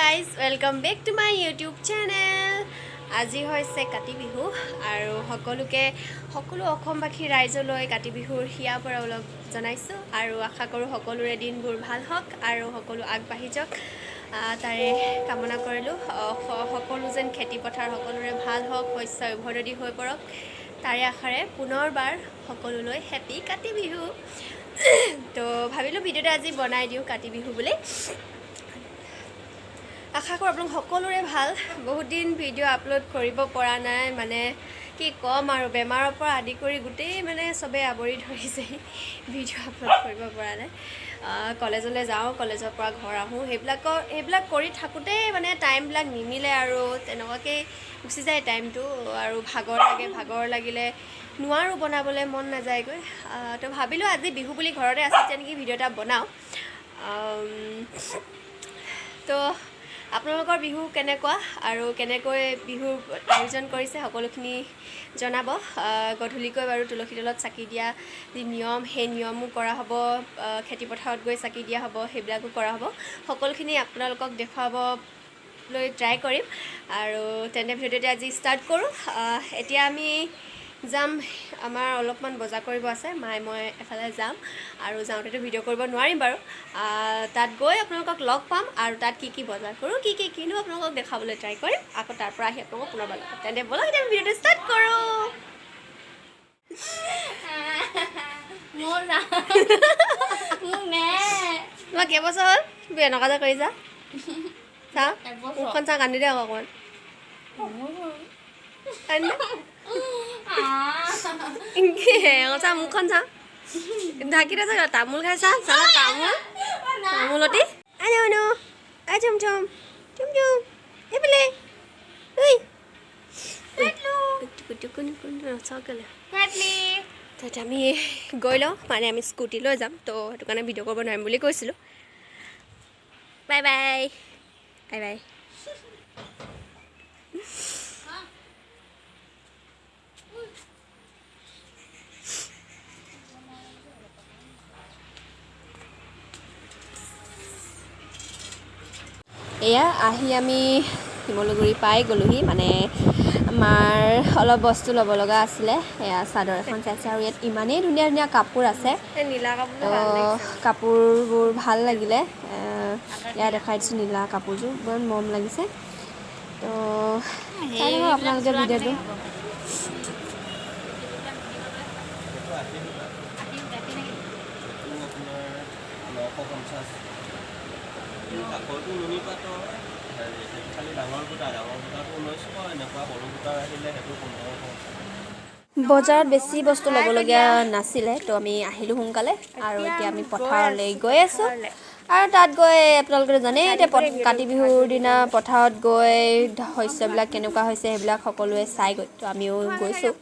Guys, welcome back to my YouTube channel. আজি হৈছে কাতি বিহু আৰু সকলোকে, সকলো অসমবাসী ৰাইজলৈ কাতি বিহুৰ হিয়া পৰা ওলগ জনাইছোঁ আৰু আশা কৰোঁ সকলোৰে দিনবোৰ ভাল হওক আৰু সকলো আগবাঢ়ি যাওক, তাৰে কামনা কৰিলোঁ। সকলো যেন খেতি পথাৰ সকলোৰে ভাল হওক, শস্য উভৈনদী হৈ পৰক, তাৰে আশাৰে পুনৰবাৰ সকলোলৈ হেপী কাতি বিহু। তো ভাবিলোঁ ভিডিঅ'টো আজি বনাই দিওঁ কাতি বিহু বুলি। আশা কৰোঁ আপোনালোক সকলোৰে ভাল। বহুত দিন ভিডিঅ' আপলোড কৰিব পৰা নাই, মানে কি ক'ম আৰু, বেমাৰৰ পৰা আদি কৰি গোটেই মানে চবেই আৱৰি ধৰিছে, ভিডিঅ' আপলোড কৰিব পৰা নাই। কলেজলৈ যাওঁ, কলেজৰ পৰা ঘৰ আহোঁ, সেইবিলাক কৰি থাকোঁতেই মানে টাইমবিলাক নিমিলে আৰু তেনেকুৱাকেই গুচি যায় টাইমটো আৰু ভাগৰ লাগে, ভাগৰ লাগিলে নোৱাৰোঁ বনাবলৈ, মন নাযায়গৈ। তো ভাবিলোঁ আজি বিহু বুলি ঘৰতে আছে যেতিয়া নেকি ভিডিঅ' এটা বনাওঁ। তো আপোনালোকৰ বিহু কেনেকুৱা আৰু কেনেকৈ বিহুৰ আয়োজন কৰিছে সকলোখিনি জনাব। গধূলিকৈ বাৰু তুলসী তলত চাকি দিয়া যি নিয়ম, সেই নিয়মো কৰা হ'ব, খেতি পথাৰত গৈ চাকি দিয়া হ'ব, সেইবিলাকো কৰা হ'ব। সকলোখিনি আপোনালোকক দেখুৱাবলৈ ট্ৰাই কৰিম আৰু তেন্তে ভিডিঅ'টো আজি ষ্টাৰ্ট কৰোঁ। এতিয়া আমি যাম, আমাৰ অলপমান বজাৰ কৰিব আছে, মায়ে মই এফালে যাম আৰু যাওঁতেতো ভিডিঅ' কৰিব নোৱাৰিম বাৰু। তাত গৈ আপোনালোকক লগ পাম আৰু তাত কি কি বজাৰ কৰোঁ, কি কি কিনো আপোনালোকক দেখাবলৈ ট্ৰাই কৰিম। আকৌ তাৰ পৰা আহি আপোনালোকক পুনৰবাৰ লগ পাম। তেন্তে ব'লক এতিয়া আমি ভিডিঅ'টো ষ্টাৰ্ট কৰোঁ। তোমাৰ কেইবছৰ হ'ল তুমি এনেকুৱা যে কৰিছা? চা মুখখন চা, কান্দি দে আকৌ অকণমান। চা মুখখন চা, ঢাকি দে, তামোল খাই চা, চা তামোল তামোলতি। আনো আনো আ চুম চুম চুম চুম এইফালে। আমি গৈ লওঁ, মানে আমি স্কুটি লৈ যাম, তো সেইটো কাৰণে ভিডিঅ' কৰিব নোৱাৰিম বুলি কৈছিলোঁ। Bye bye bye bye. এয়া আহি আমি শিমলুগুৰি পাই গ'লোহি, মানে আমাৰ অলপ বস্তু ল'ব লগা আছিলে। এয়া চাদৰ এখন চাইছে আৰু ইয়াত ইমানেই ধুনীয়া ধুনীয়া কাপোৰ আছে, তো কাপোৰবোৰ ভাল লাগিলে। এয়া দেখাই দিছোঁ নীলা কাপোৰযোৰ, ইমান মৰম লাগিছে। তো চাই থাকক আপোনালোকে ভিডিঅ'টো। বজাৰত বেছি বস্তু ল'বলগীয়া নাছিলে, তো আমি আহিলোঁ সোনকালে আৰু এতিয়া আমি পথাৰলৈ গৈ আছোঁ। আৰু তাত গৈ আপোনালোকে জানেই এতিয়া কাতি বিহুৰ দিনা পথাৰত গৈ শস্যবিলাক কেনেকুৱা হৈছে সেইবিলাক সকলোৱে চাইগৈ, তো আমিও গৈছোঁ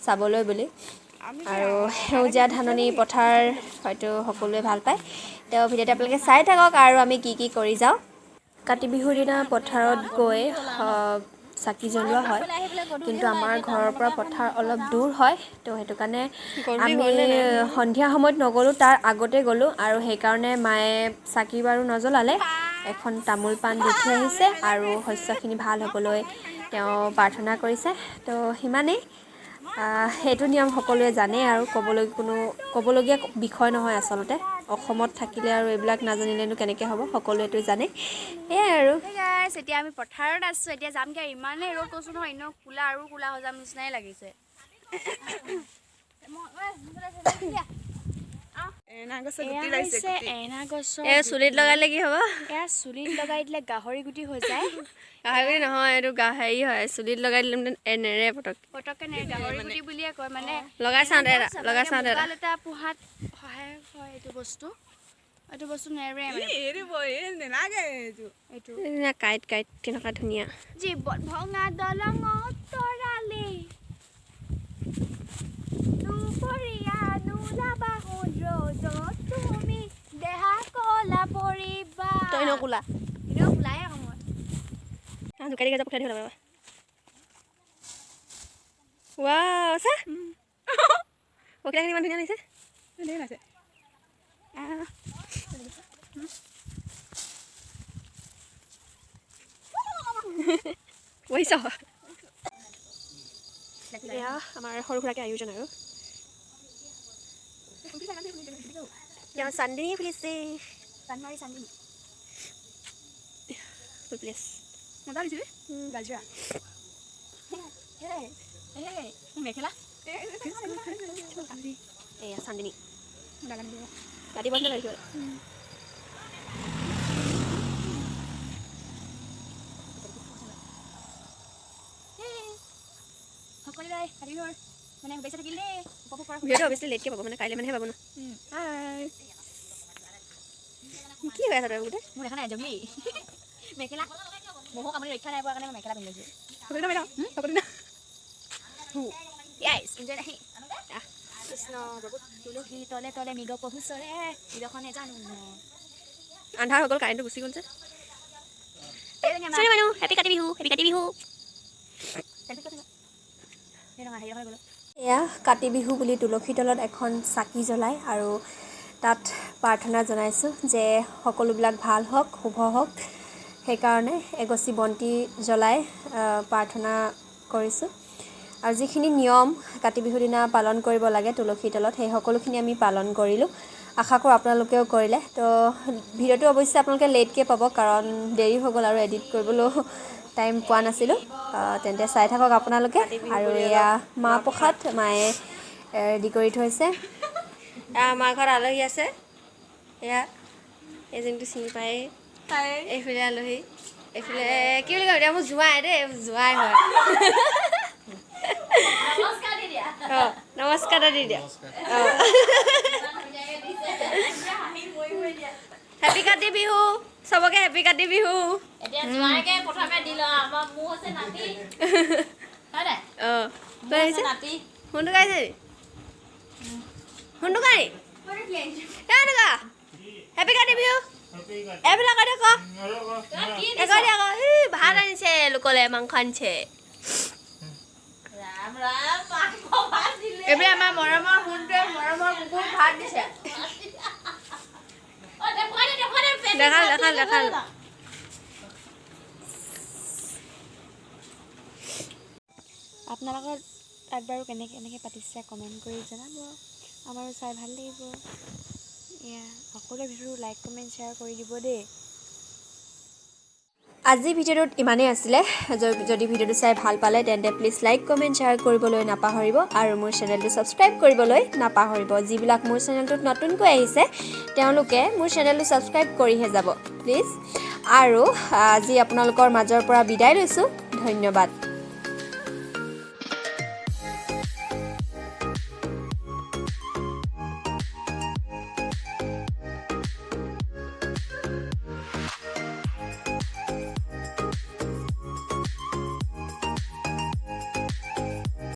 চাবলৈ বুলি। আৰু সেউজীয়া ধাননি পথাৰ হয়তো সকলোৱে ভাল পায়, তো ভিডিঅ'টো আপোনালোকে চাই থাকক আৰু আমি কি কি কৰি যাওঁ। কাতি বিহুৰ দিনা পথাৰত গৈ চাকি জ্বলোৱা হয়, কিন্তু আমাৰ ঘৰৰ পৰা পথাৰ অলপ দূৰ হয়, তো সেইটো কাৰণে আমি সন্ধিয়া সময়ত নগ'লোঁ, তাৰ আগতে গ'লোঁ। আৰু সেইকাৰণে মায়ে চাকি বাৰু নজ্বলালে, এখন তামোল পাণ দি থৈ আহিছে আৰু শস্যখিনি ভাল হ'বলৈ তেওঁ প্ৰাৰ্থনা কৰিছে। তো সিমানেই, সেইটো নিয়ম সকলোৱে জানে আৰু ক'বলগীয়া বিষয় নহয় আচলতে। অসমত থাকিলে আৰু এইবিলাক নাজানিলেনো কেনেকৈ হ'ব, সকলোৱেতো জানে। সেয়াই আৰু এতিয়া আমি পথাৰত আছোঁ, এতিয়া যামগৈ। ইমানেই ৰ'দ কৈছোঁ নহয়, এনেও কোলা আৰু কোলা হৈ যাম নিচিনাই লাগিছে। চুলিত লগালে কি হ'ব? এয়া চুলিত লগাই দিলে গাহৰি গুটি হৈ যায়। গাহৰি গুটি নহয়, এইটো হেৰি হয়, চুলিত লগাই দিলে মানে নেৰে পটককৈ। পটককৈ নেৰে, গাহৰি গুটি বুলিয়ে কয়। মানে লগাই চাওঁ দে, লগাই চাওঁ দে। এটা পোহাত সহায়ক হয় এইটো বস্তু, এইটো বস্তু নেৰে মানে। এইটো কাঁইট কাঁইট কেনেকুৱা ধুনীয়া। জীৱন ভঙা দলঙত তৰালে দুপৰীয়া নোলাবা ৰ'দত, তুমি দেহা কলা পৰিবা। তই নকোলা। এনেও কোলাই আকৌ মই। জোকাৰি গেজা পঠিয়াই দিব লাগিব। ৱাও, চা পখিলাখিনি ইমান ধুনীয়া লাগিছে। বুজিছ। এয়া আমাৰ সৰু সুৰাকৈ আয়োজন আৰু তেওঁ চান্দিনী ফুলিছে। চান্দমাৰী চান্দিনী। ফুল প্লেচ। মজা দিছে গাজৰা। মেখেলা। এয়া চান্দিনী, ৰাতিপুৱা ৰাখিব। সকলোৰে কাতি বিহুৰ মানে শুভেচ্ছা থাকিল দেই, উপভোগ কৰক। ভিডিঅ'টো অভিয়াছলি লেটকৈ পাব, মানে কাইলৈ মানেহে পাব ন। কি হৈ আছে তই গোটেই? মোৰ দেখা নাই জংলী মেখেলা। মহৰ কামুৰি ৰক্ষা নাই পোৱাৰ কাৰণে মই মেখেলা পিন্ধি লৈছোঁ। কৃষ্ণ প্ৰভু, তুলসী তলে তলে মৃগ পহু চৰে, মৃগখনে জানো। আন্ধাৰ হৈ গ'ল, কাৰেণ্টটো গুচি গ'ল যে। চৰি মানুহ, হেপী কাতি বিহু, হেপী কাতি বিহু। এয়া কাতি বিহু বুলি তুলসী তলত এখন চাকি জ্বলাই আৰু তাত প্ৰাৰ্থনা জনাইছোঁ যে সকলোবিলাক ভাল হওক, শুভ হওক, সেইকাৰণে এগছি বন্তি জ্বলাই প্ৰাৰ্থনা কৰিছোঁ। আৰু যিখিনি নিয়ম কাতি বিহুৰ দিনা পালন কৰিব লাগে তুলসী তলত, সেই সকলোখিনি আমি পালন কৰিলোঁ। আশা কৰোঁ আপোনালোকেও কৰিলে। তো ভিডিঅ'টো অৱশ্যে আপোনালোকে লেটকৈ পাব, কাৰণ দেৰি হৈ গ'ল আৰু এডিট কৰিবলৈও টাইম পোৱা নাছিলোঁ। তেন্তে চাই থাকক আপোনালোকে। আৰু এয়া মাহ প্ৰসাদ মায়ে ৰেডি কৰি থৈছে। আমাৰ ঘৰত আলহী আছে, এয়া এই যোনটো চিনি পায়। এইফালে আলহী, এইফালে কি বুলি কয় এতিয়া, মোৰ জোঁৱাই দেই, জোঁৱাই হয়। অঁ, নমস্কাৰ দি দিয়া। অঁ, হেপী কাতি বিহু চবকে, হেপী কাতি বিহু। এতিয়া জোঁৱাইকে প্ৰথমে দি লওঁ। আমাৰ মোৰ হৈছে নাতি, হয় নাই? অঁ, মোৰ তই হৈছে আহিছে। নাতি। সোণটো গাইছে, সোণটো গাই এনেকুৱা। হেপী কাতি বিহু এইবিলাক ক। তই কি? একো দিয়া আকৌ, এই ভাত আনিছে, লোকলে মাংস আনিছে। ৰাম ৰাম, মাংস ভাত দিলে। এইবিলাক আমাৰ মৰমৰ সোণটোৱে মৰমৰ কুকুৰ ভাত দিছে। অ, দেখুৱাই দে, দেখুৱাই দে, পেটত দেখাল, ভাত দেখাল, দিলে। দেখাল। আপোনালোকৰ তাত বাৰু কেনেকৈ কেনেকৈ পাতিছে কমেণ্ট কৰি জনাব, আমাৰো চাই ভাল লাগিব। এয়া সকলোৱে ভিডিঅ'টো লাইক, কমেণ্ট, শ্বেয়াৰ কৰি দিব দেই। আজি ভিডিঅ'টোত ইমানেই আছিলে। যদি ভিডিঅ'টো চাই ভাল পালে, তেন্তে প্লিজ লাইক, কমেণ্ট, শ্বেয়াৰ কৰিবলৈ নাপাহৰিব আৰু মোৰ চেনেলটো ছাবস্ক্ৰাইব কৰিবলৈ নাপাহৰিব। যিবিলাক মোৰ চেনেলটোত নতুনকৈ আহিছে, তেওঁলোকে মোৰ চেনেলটো ছাবস্ক্ৰাইব কৰিহে যাব প্লিজ। আৰু আজি আপোনালোকৰ মাজৰ পৰা বিদায় লৈছোঁ, ধন্যবাদ।